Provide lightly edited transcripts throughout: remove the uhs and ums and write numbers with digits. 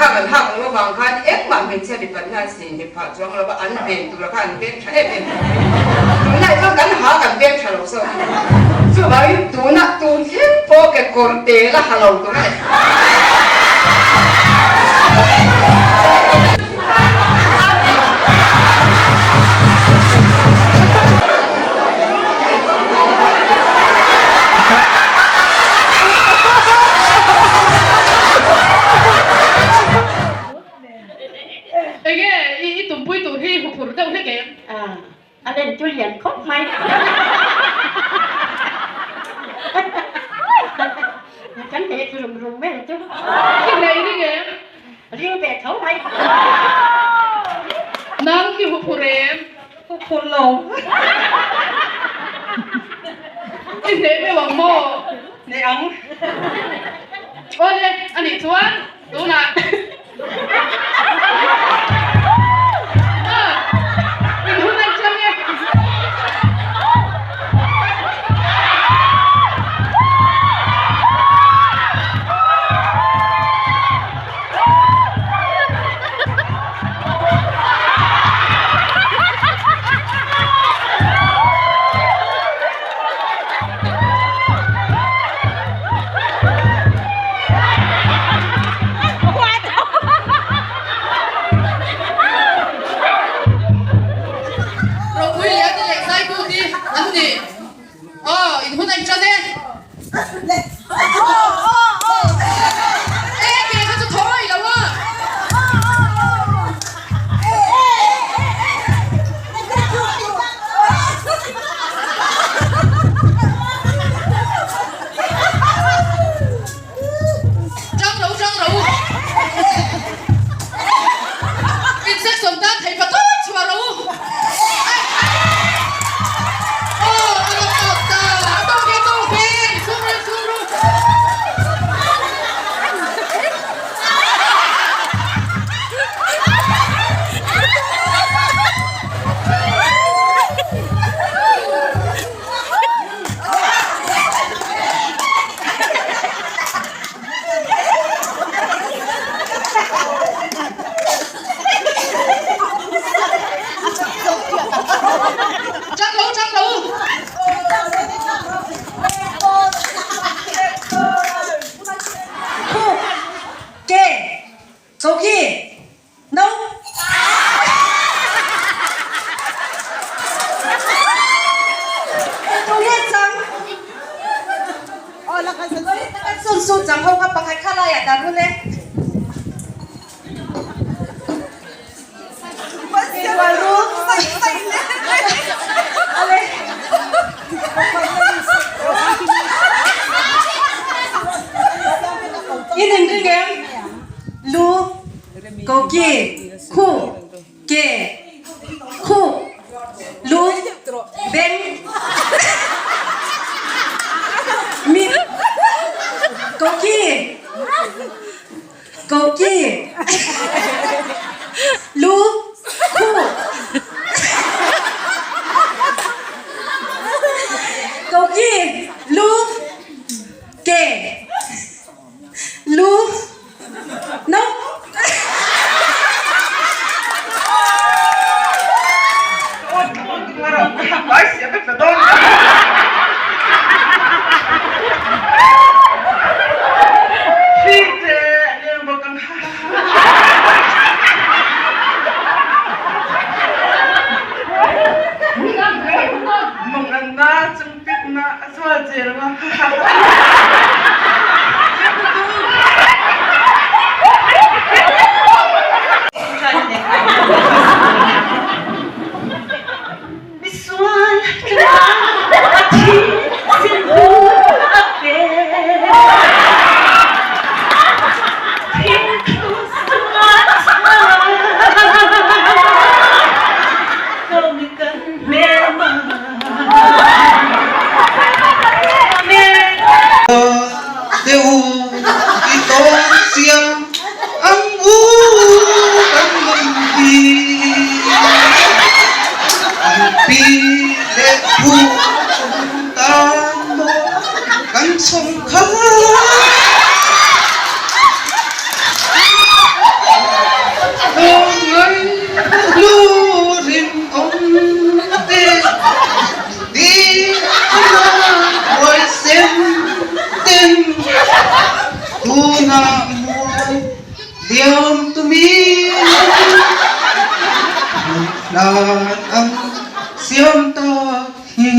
kha kan hak loh avang khan engmah hmeichhia mipat hna si hne phah chuang lo va, an ven tura kha an veng tha em em tawh mai. Tunah chuan kan ha kan veng tha lo zawk a ni. Chuvangin tunah tun thleng pawh kekawr te la ha lo tur a ni. Enge i tumpui tur hi huphurh deuh hlek em? A len chu lian khawp mai. Kan heh chu rum rum vel chu. I hlei ring em? Ring ve tho mai. Nang hi huphurh em? Huphurh lo. I hneh deuh ang maw? Hneh ang. Awle, anih chuan tunah. In hun an chiang e. Ropui lian te leh zaitu te an ni. Aw, in hun a inṭan e. E, ke kha chu thaw i lo a. Ṭang ro, ṭang ro. Insection tan thei pa tawp chhuah ro. Aw, a la tawp ta. A tawk e, tawk e. Insum ru, insum ru. Chang lo, chang lo. Ke, Koki, No. Tunge chang? Sun su chang ho kha pakhat kha laiah dan hun e. In inring em? Lu, koki, khu, ke, khu, lu, beng, mit, koki, Koki Lu Khu Koki Lu Ke Lu No Lu rinawm te di huai sem ten tunah mual liam tumin hlan ang siam tak hi.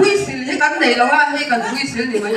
Whistle hi kan nei lo a, hei kan whistle ni mai.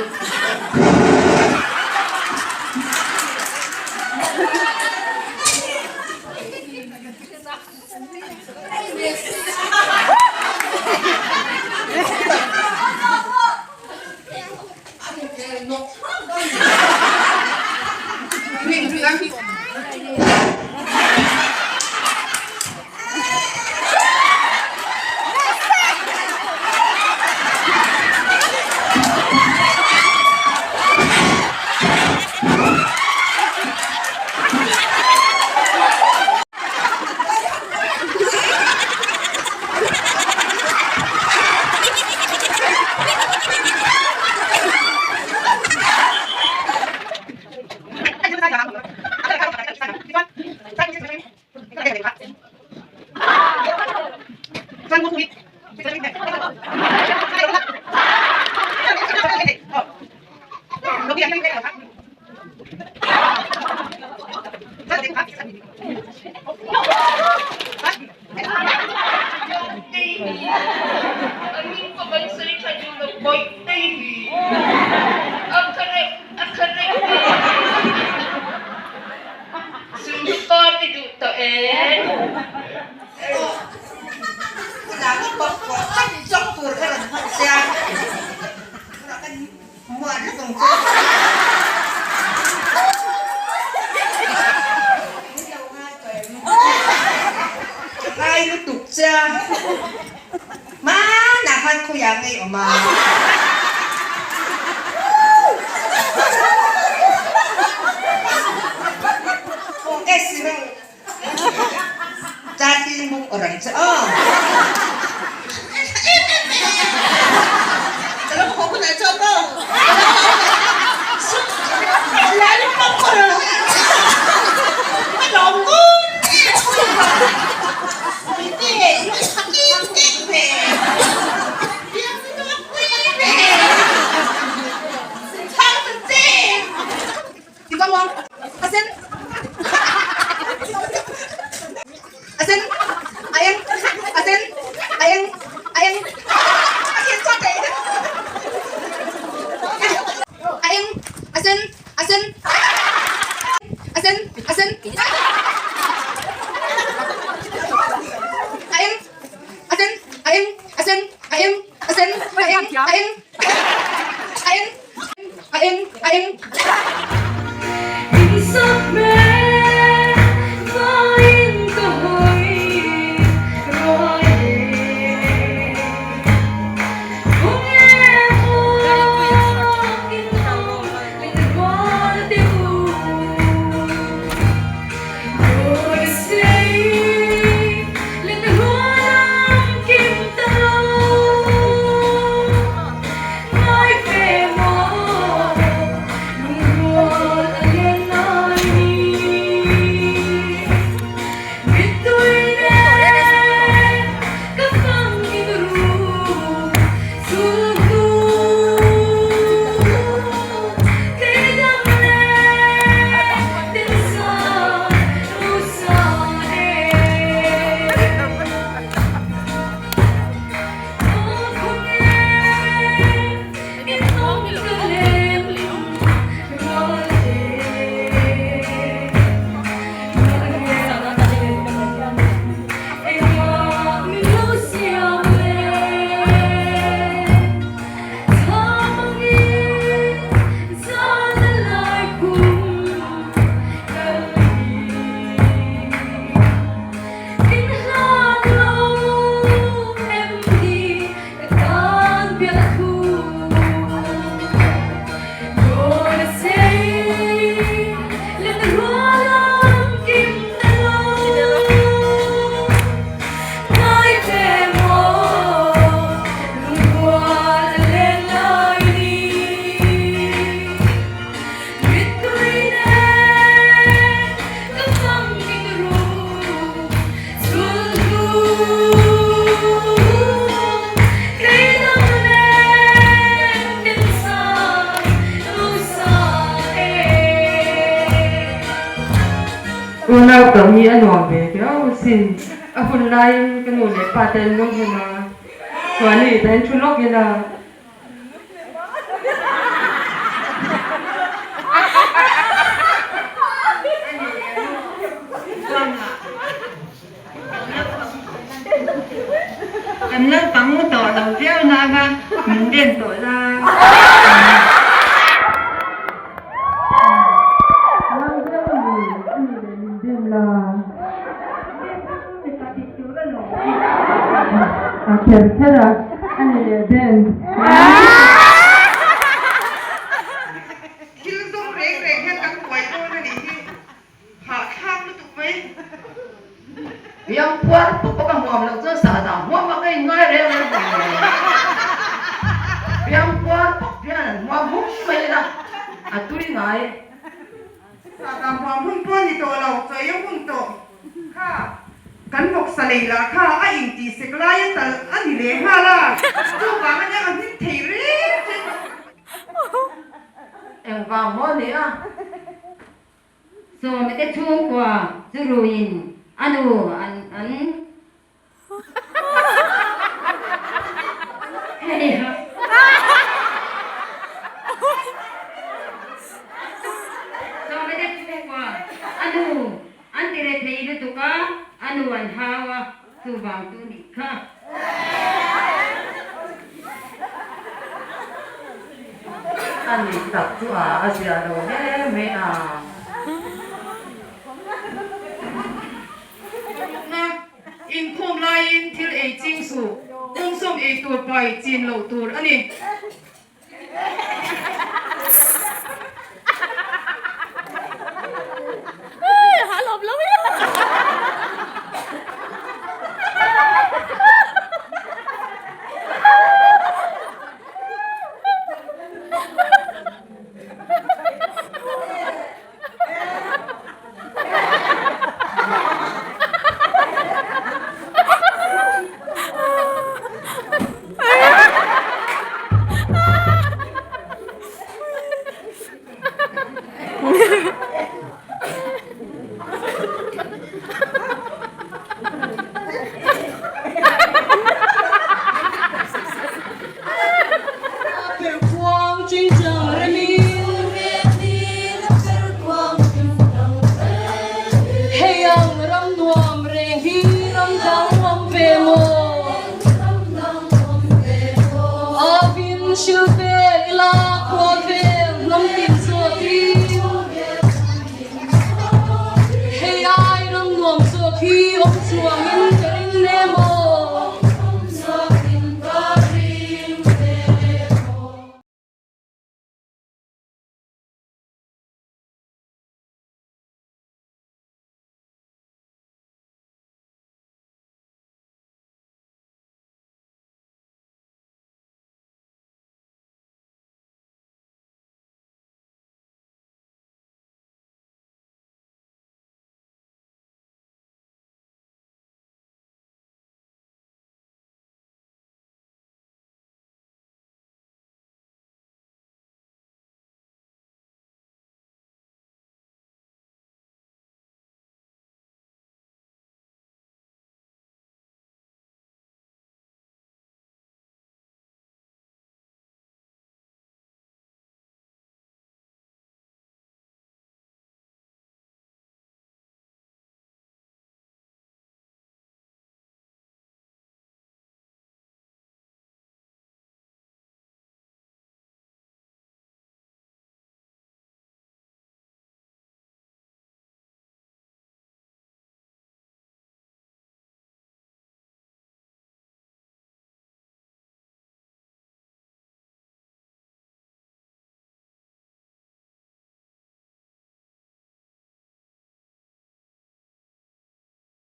Unau tam hi a nuam ve viau asin. A hun laiin ka nu leh pa te an lung hem a, chuan i ta hian thu lawk ila. Kan naupang tawh lo viau nanga min den tawh la. Nang viau a ni, a nih leh min dem la. A kher kher a, a ni leh den. Thil zawng reng reng hian kan buai dawn a nih hi. Hahthlak lutuk mai. Biang puar pawp a ka hmuam loh chuan sahdah hmuam a ka in ngai reng reng vang mai. Biang puar pawp hian an hmuam hum mai ila a tui ngai. Sahdah hmuam hun pawh a ni tawh lo, chawi a hun tawh kha. Kan vawksa lei lah kha a intihsek laia tal a ni leh nghal a, chuvang ania a hnim thei reng reng. Engvang maw ni a? Sawmi te chhungkua chu ruiin a nu an an Heiha. Sawmi te chhungkua a nu an ti re thei lutuk a, a nu an hau a, chuvang chu nih kha. A nih tak chu a a zia lo hle mai a. Parukna, Inkhawm laiin thil ei ching suh, pawngsawm ei tur pai chin loh tur a ni.